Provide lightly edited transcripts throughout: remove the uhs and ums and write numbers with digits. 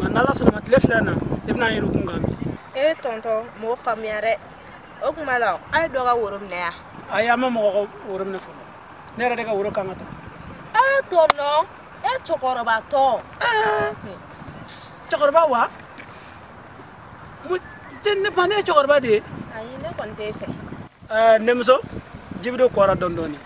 Nka n'Ala sɔnna ma tile 2 in na i bɛna n yɛrɛ kun kan mɛn. E tɔntɔn m'o faamuya dɛ. O tuma la a ye dɔ ka woro minɛ yan. Ayi an ma mɔgɔ ka woro minɛ fɔlɔ. Ne yɛrɛ de ka woro kan ka taa. E tɔntɔn e cɛkɔrɔbatɔ. Cɛkɔrɔba wa? Ne fa ne ye cɛkɔrɔba de ye. Ayi ne kɔni t'e fɛ. Ɛɛ denmuso ji bɛ don kɔra dɔɔni dɔɔni.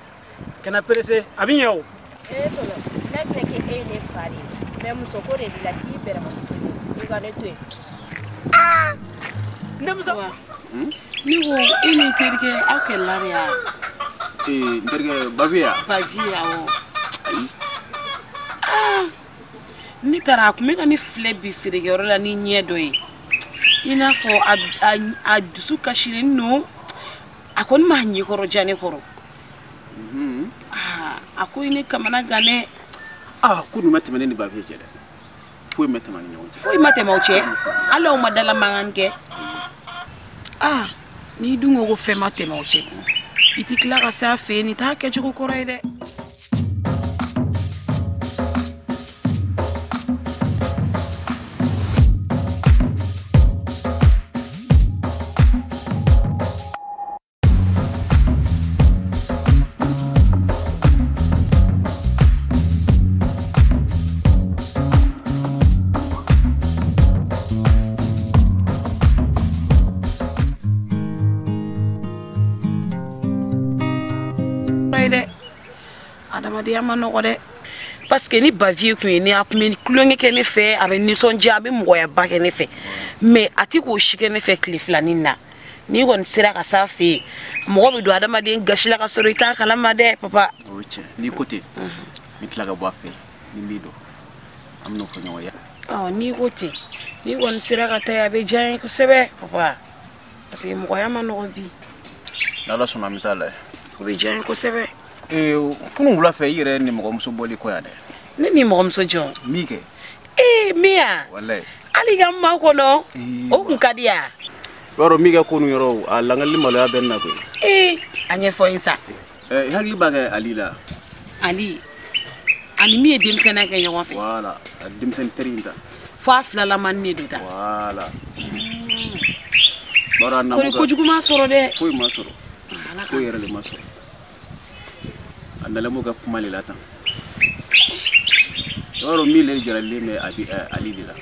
Kana pressé a bɛ ɲɛ o. E tɔntɔn ne tɛ k'e ye ne fa de ye mais muso ko de b'i la k'i bɛrɛmamuso de ye i ka ne to yen. Denmuso. Ne ko e ni terikɛ aw kɛlɛla de ya? Ee n terikɛ Bafi ya? Bafi awɔ. Ayi. Ne taara a tun bɛ ka ne filɛ bi feerekɛyɔrɔ la ni ɲɛ dɔ ye. I n'a fɔ a dusu kasilen don a kɔni m'a ɲɛkɔrɔ diya ne kɔrɔ. A ko i ne kamana gan dɛ. Ko ninnu ma tɛmɛ ne ni Bafi cɛ dɛ. Foyi ma tɛmɛ an ni ɲɔgɔn cɛ. Foyi ma tɛmɛ aw cɛ. Hali aw ma dala mankan kɛ. N'i dun ko ko fɛn ma tɛmɛ aw cɛ i tɛ tila ka se a fɛ yen nin t'a kɛcogo kɔrɔ ye dɛ. Adamadenya ma nɔgɔ dɛ. Parce que ni Bavieux kun ye ne a kun bɛ tulonkɛ kɛ ne fɛ a bɛ nisɔndiya a bɛ mɔgɔyaba kɛ ne fɛ mais a ti k'o si kɛ ne fɛ tile filanin na. N'i kɔni sera ka s'a fɛ yen mɔgɔ bɛ don adamaden gasi la ka sɔrɔ i t'a kalama dɛ papa. O ye tiɲɛ n'i ko ten n bɛ tila ka bɔ a fɛ yen ni n b'i dɔn an bɛn'o fɔ ɲɔgɔn ye. N'i ko ten n'i kɔni sera ka taa yen a bɛ diya n ye kosɛbɛ papa parce que mɔgɔya ma nɔgɔ bi. N'Ala sɔnna an bɛ taa lajɛ. O bɛ diya n ye kosɛbɛ. Kunun wula fɛ i yɛrɛ ni mɔgɔmuso bɔli kɔ yan dɛ. Ne ni mɔgɔmuso jɔn? Min kɛ? Min ya? Walayi. Hali ka ma kɔnɔ o kun ka di yan. I b'a dɔn min kɛ ko nin yɔrɔ a langali maloya bɛ n na koyi. A ɲɛfɔ n ye sa. I hakili b'a kɛ Ali la. Ali ani min ye denmisɛnninya kɛ ɲɔgɔn fɛ. Voilà a denmisɛnnin teri in ta. Fo a filalamani de don ta. Voilà. Kori kojugu ma sɔrɔ dɛ. Foyi ma sɔrɔ. Foyi yɛrɛ de ma sɔrɔ. A nalen b'o kɛ kuma de la tan. I b'a dɔn min le jaralen bɛ Ali de la.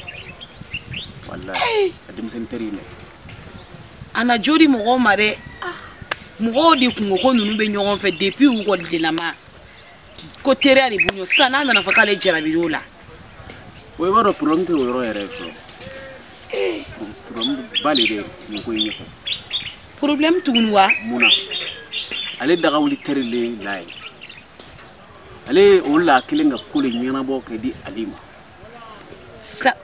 Walayi a denmisɛnnin teri in dɛ. A na jo di mɔgɔw ma dɛ. Mɔgɔw de kun ko ko ninnu bɛ ɲɔgɔn fɛ depuis u kɔlidenlama. Ko teriya de b'u ɲɔ sisan n'a nana fɔ k'ale jarabir'o la. O i b'a dɔn problème tɛ o yɔrɔ yɛrɛ ye fɔlɔ. Problème ba de bɛ nin ko in ɲɛfɛ. Problème tuguni wa? Mun na? Ale dagawuli teri de la ye. Ale o la kelen ka ko de ɲɛnabɔ ka di Ale ma.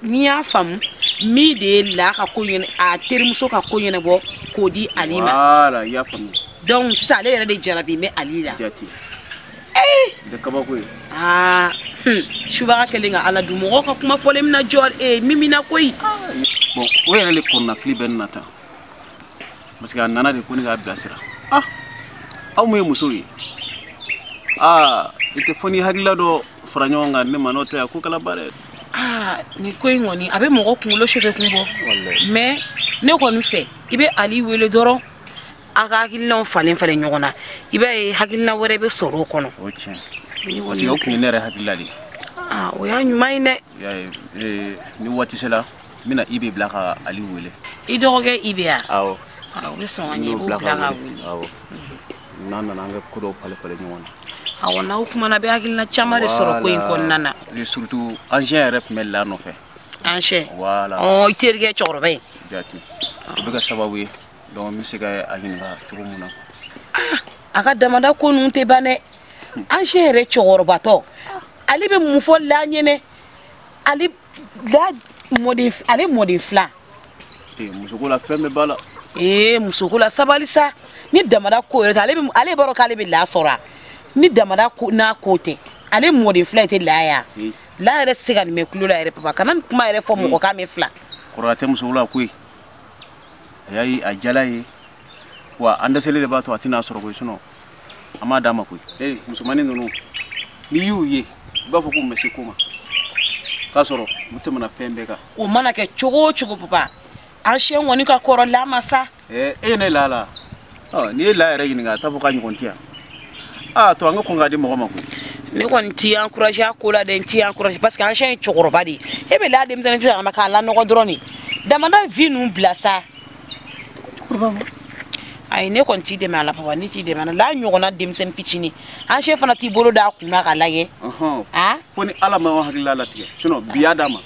N'i y'a faamu min de ye la ka ko ɲɛnɛ a terimuso ka ko ɲɛnabɔ k'o di Ali ma. Voilà i y'a faamu. Donc sisan ale yɛrɛ de jarabi bɛ Ali la. Jate. Nin tɛ kabako ye. Subaga kɛlen ka Ala dun mɔgɔw ka kuma fɔlen bɛna jɔ min bɛna koyi. Bon o yɛrɛ de kɔnɔnafili bɛ ne na tan. Parce que a nana de ko ne k'a bilasira. Aw mun ye musow ye. I tɛ fɔ ni hakilila dɔ fara ɲɔgɔn kan ne ma n'o tɛ a ko kala ba dɛ. Nin ko in kɔni a bɛ mɔgɔ kunkolo sofɛ kun bɔ. Mais ne kɔni fɛ i bɛ Ali wele dɔrɔn a ka hakilinaw falen falen ɲɔgɔn na i b'a ye hakilina wɛrɛ bɛ sɔrɔ o kɔnɔ. O tiɲɛ. Parce que o tun ye ne yɛrɛ hakilila de ye. O y'a ɲuman ye dɛ. I y'a ye ni waati sera n bɛna Ibe bila ka Ali wele. I dɔgɔkɛ Ibe ya? Awɔ. O bɛ sɔn ka ɲɛ i b'o bila ka wele. Awɔ. N'an nana an ka ko dɔw falen falen ɲɔgɔn na. Awɔ n'aw kumana a bɛ hakilina caman de sɔrɔ ko in kɔnɔna na. Surtout ancien yɛrɛ tun bɛ la nɔfɛ. Ancien. Voilà. I terikɛ cɛkɔrɔba in. Jate. O bɛ kɛ sababu ye donc n bɛ se ka a ɲininka cogo mun na. A ka damada ko ninnu tɛ ban dɛ. Ancien yɛrɛ cɛkɔrɔbatɔ ale bɛ mun fɔ la ɲɛnɛ ale la mɔden ale mɔden fila. Musoko la fɛn bɛɛ b'a la. Musoko la sabali sa ni damada ko yɛrɛ tɛ ale b'a dɔn k'ale bɛ la sɔrɔ ni damada ko n'a ko tɛ ale mɔden fila tɛ la ya. La yɛrɛ tɛ se ka nin mɛn kulo la yɛrɛ papa kana nin kuma yɛrɛ fɔ mɔgɔ k'a mɛn fila. Kɔrɔya tɛ muso la koyi. A y'a ye a jala ye wa an dɛsɛlen de b'a to a tɛna sɔrɔ koyi sinon an m'a d'a ma koyi. Musomanin ninnu n'i y'u ye i b'a fɔ k'u ma se ko ma. K'a sɔrɔ u tɛmɛna fɛn bɛɛ kan. O mana kɛ cogo o cogo papa ancien kɔni ka kɔrɔ la ma sa. E ye ne la la n'i ye la yɛrɛ ɲininka a t'a fɔ k'a ɲɔgɔn tɛ yan. A to an ka kɔn k'a di mɔgɔ ma koyi. Ne kɔni t'i encouragé a ko la dɛ, n t'i encouragé parce que ancien ye cɛkɔrɔba de ye. E bɛ la denmisɛnnin fɛ a ma k'a lanɔgɔ dɔrɔn de. Damada vie ninnu bila sa. Cɛkɔrɔba ma. Ayi ne kɔni t'i dɛmɛ a la papa, ne t'i dɛmɛ a la. La ɲɔgɔnna denmisɛnnin fitinin ancien fana t'i bolo d'a kunna k'a lajɛ. Fo ni Ala ma hakilila latigɛ sinon bi y'a d'a ma.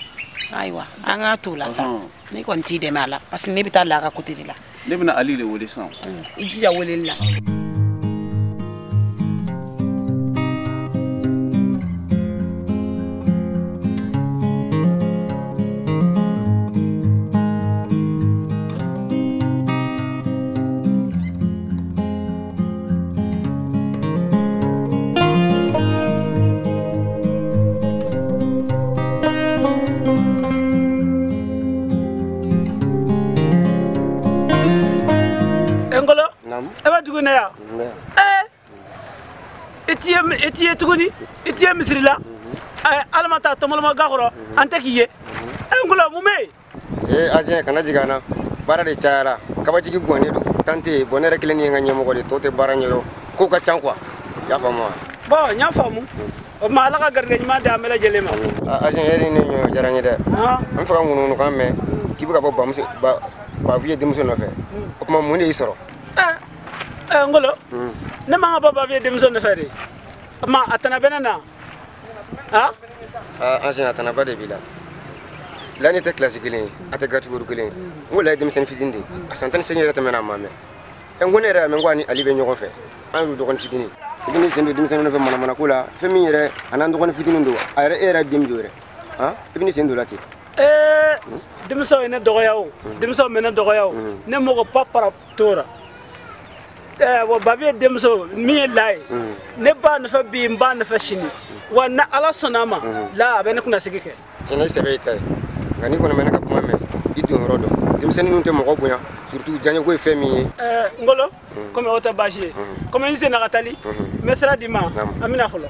Ayiwa an k'a t'o la sa. Ne kɔni t'i dɛmɛ a la parce que ne bɛ taa la ka côté de la. Ne bɛna Ali de wele sisan. I jija weleli la. I tuguni i t'i ye misiri la Ala ma taa tɔmɔlɔma ga kɔrɔ an tɛ k'i ye Ngolo mun bɛ yen. Ee agent kana jigin an na baara de cayara kabajigi guwannen don tan tɛ yen bon ne yɛrɛ kelen ni ye n ka ɲɛmɔgɔ de tɔw tɛ baara ɲɛdɔn kow ka ca quoi i y'a faamu wa. Bon n y'a faamu o tuma Ala ka garijɛgɛ ɲuman di an bɛɛ lajɛlen ma. Agent e ni ne ɲɔgɔn diyara n ye dɛ an bɛ fɛ ka ŋunuŋunukan mɛn k'i bɛ ka bɔ bamuso Bavieux denmuso nɔfɛ o tuma mun de y'i sɔrɔ. Ngolo ne man ka bɔ Bavieux denmuso nɔfɛ de. Ma a tana bɛ ne na. Ancien a tanaba de b'i la. La ne tɛ kilasi kelen ye a tɛ catégorie kelen ye n ko la ye denmisɛnnin fitinin de ye a san 18 yɛrɛ tɛmɛna a ma mɛn n ko ne yɛrɛ y'a mɛn ko a ni Ali bɛ ɲɔgɔn fɛ an y'u dɔgɔnin fitinin i bɛ n'i sen don denmisɛnnin nɔfɛ manamanako la fɛn min yɛrɛ a n'an dɔgɔnin fitinin don a yɛrɛ e yɛrɛ den don yɛrɛ i bɛ n'i sen don la ten. Denmisɛnw ye ne dɔgɔya o denmisɛnw bɛ ne dɔgɔya o ne mɔgɔ pa para tora. Wa Bavieux denmuso min ye la ye ne b'a nɔfɛ bi n b'a nɔfɛ sini wa ni Ala sɔnna a ma la a bɛ ne kunnasigi kɛ. Tiɲɛna i sɛbɛ y'i ta ye nka n'i kɔni ma ne ka kuma mɛn i don yɔrɔ dɔn denmisɛnnin ninnu tɛ mɔgɔ bonya surtout diyaɲɛko ye fɛn min ye. Ngolo komi o tɛ baasi ye komi n senna ka tali n bɛ sira d'i ma an bɛna fɔlɔ.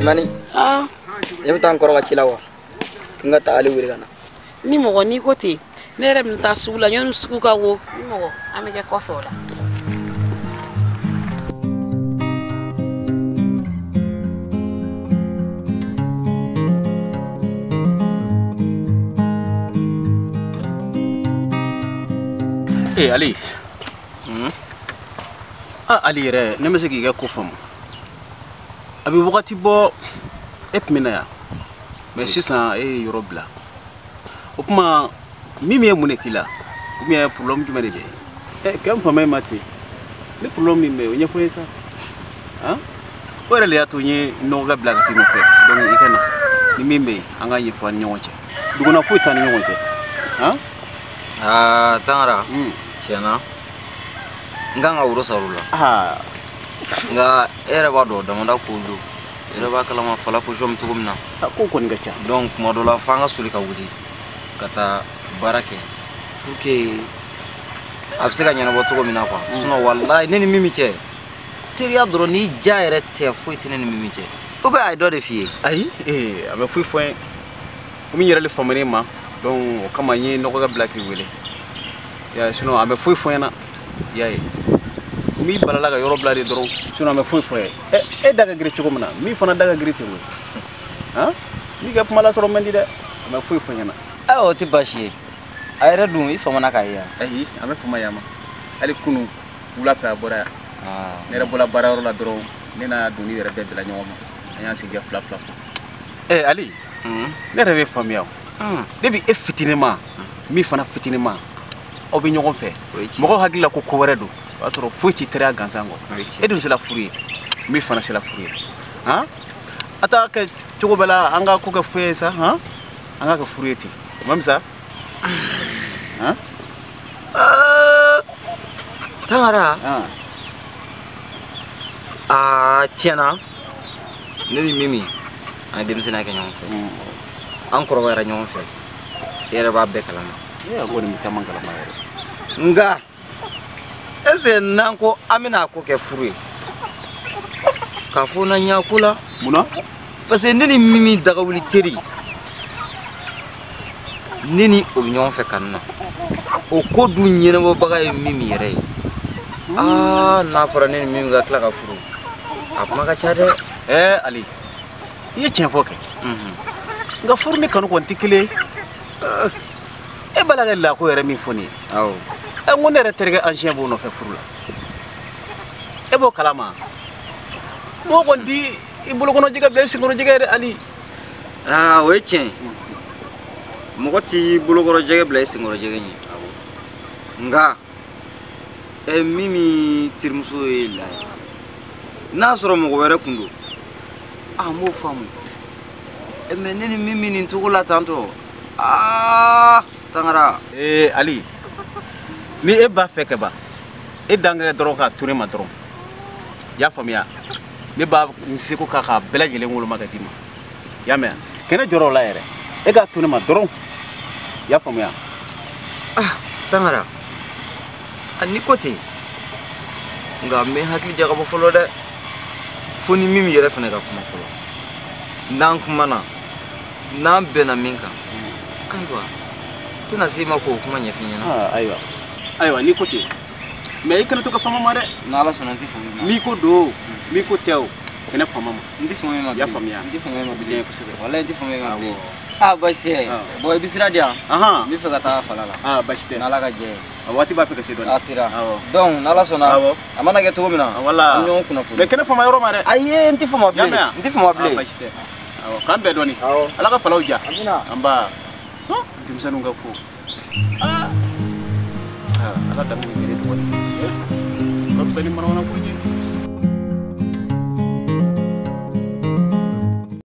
Nani ne bɛ taa n kɔrɔ ka ci la wa n ka taa ale wele ka na. Ni mɔgɔ n'i ko ten ne yɛrɛ bɛna taa sugu la yanni sugu ka wo ni mɔgɔ an bɛ kɛ kɔfɛ o la. Ee Ali. Ali yɛrɛ ne bɛ se k'i ka ko faamu. A bɛ wagati bɔ e tun bɛ na yan mais sisan e ye yɔrɔ bila o tuma min ye mun de k'i la ou bien problème jumɛn de bɛ yen kɛ n fama e ma ten ni problème min bɛ yen o ɲɛfɔ n ye sa o yɛrɛ de y'a to n ye nɔgɔkɛ bila ka t'i nɔfɛ donc i ka na ni min bɛ yen an k'a ɲɛfɔ an ni ɲɔgɔn cɛ duguna foyi t'an ni ɲɔgɔn cɛ. Tangara tiɲɛna n kan ka woro sara o la. Nka e yɛrɛ b'a dɔn damada ko don e yɛrɛ b'a kalama fala position bɛ cogo min na. Ko kɔni ka ca. Donc tuma dɔ la f'an ka soli ka wuli ka taa baara kɛ pour que a bɛ se ka ɲɛnabɔ cogo min na quoi. Sinon walayi ne ni Mimi cɛ teriya dɔrɔn n'i ja yɛrɛ tɛ foyi tɛ ne ni Mimi cɛ. Ou bien a ye dɔ de f'i ye. Ayi a bɛ foyi fɔ n ye komi n yɛrɛ le famana e ma donc o kama n ye nɔgɔkɛ bila k'i wele sinon a bɛ foyi fɔ n ɲɛna i y'a ye. Min balala ka yɔrɔ bila de dɔrɔn sinon an bɛ foyi fɔ ye e da ka girin cogo min na min fana da ka girin ten koyi n'i ka kuma lasɔrɔ man di dɛ a bɛ foyi fɔ n ɲɛna. Ayiwa o tɛ baasi ye a yɛrɛ dun i famana k'a ye yan. Ayi a bɛ fama yan ma hali kunun wula fɛ a bɔra yan ne yɛrɛ bɔra baarayɔrɔ la dɔrɔn ne n'a doni yɛrɛ bɛɛ bila ɲɔgɔn ma an y'an sigi kɛ fila fila fɔ. Ali ne yɛrɛ bɛ faamuya o depuis e fitinin ma min fana fitinin ma aw bɛ ɲɔgɔn fɛ mɔgɔw hakili la ko ko wɛrɛ don. O y'a sɔrɔ foyi tɛ teriya gansan kɔ e dun sera furu ye min fana sera furu ye a t'a kɛ cogo bɛɛ la an ka ko kɛ foyi ye sa an ka kɛ furu ye ten o ma fisa. Tangara tiɲɛna Ne ni Mimi an ye denmisɛnninya kɛ ɲɔgɔn fɛ. An kɔrɔbayara ɲɔgɔn fɛ. E yɛrɛ b'a bɛɛ kalama. E ko nin caman kalama yɛrɛ. Nka est ce que n'an ko an bɛna a ko kɛ furu ye? K'a fɔ na ɲa ko la. Munna? Parce que ne ni Mimi dagawuli teri. Ne ni o bɛ ɲɔgɔn fɛ kanu na. O ko dun ɲɛnabɔbaga ye Mimi yɛrɛ ye. Aa n'a fɔra ne ni Mimi ka tila ka furu. A kuma ka ca dɛ. Ɛɛ Ali, i ye tiɲɛ fɔ kɛ. Nka furu ni kanu kɔni tɛ kelen ye. E b'a la ka lako yɛrɛ min fɔ nin ye. Awɔ. Ɛ n ko ne yɛrɛ terikɛ ancien b'o nɔfɛ furu la. E b'o kalama? Mɔgɔ kɔni ti i bolokɔnɔ jɛgɛ bila i senkɔrɔ jɛgɛ ye dɛ Ali. Aa o ye tiɲɛ ye. Mɔgɔ t'i bolokɔrɔ jɛgɛ bila i senkɔrɔ jɛgɛ ɲɛ. Nka ɛ Mimi terimuso ye La ye. N'a sɔrɔ mɔgɔ wɛrɛ kun don, a n b'o faamu. Mais ne ni Mimi nin cogo la tantɔ, aa Tangara. Ee Ali, ni e b'a fɛ kɛ ban, e dan kɛ dɔrɔn k'a to ne ma dɔrɔn. I y'a faamuya? Ne b'a n seko k'a k'a bɛɛ lajɛlen woloma ka d'i ma. I y'a mɛn? Kɛnɛ jɔrɔ o la yɛrɛ. E k'a to ne ma dɔrɔn. I y'a faamuya? Ah Tangara, a ni ko ten. Nka n bɛ n hakili jagabɔ fɔlɔ dɛ. Fo ni Mimi yɛrɛ fana ka kuma fɔlɔ. N'an kumana, n'an bɛnna min kan, ayiwa, n tɛna se i ma k'o kuma ɲɛf'i ɲɛna. Ayiwa. Ayiwa n'i ko ten. Mais i kana to ka fama ma dɛ. N'Ala sɔnna n tɛ fama i ma. N'i ko don o, n'i ko tɛ o, kɛnɛ fama ma. N tɛ fama i ma bilen. I y'a faamuya? N tɛ fama i ma bilen. Kosɛbɛ. Walayi n tɛ fama i ma bilen. Ah baasi tɛ. Bon i bɛ sira di yan. N bɛ fɛ ka taa fala la. Ah baasi tɛ. N'Ala ka jɛ ye. A waati b'a fɛ ka se dɔɔni. A sera. Donc n'Ala sɔnna. A mana kɛ cogo min na. Wala. An bɛ ɲɔgɔn kunnafoni. Mais kɛnɛ fama yɔrɔ ma dɛ. Ayi n tɛ fama bilen. N tɛ fama bilen. Ah baasi tɛ. Awɔ k'an bɛn dɔɔni. Ala ka falaw diya. Amina. Anba. Denmisɛnninw ka ko. Aa. Ala damu ye kelen dɔgɔnin. Ka fisa ni manamana ko ye.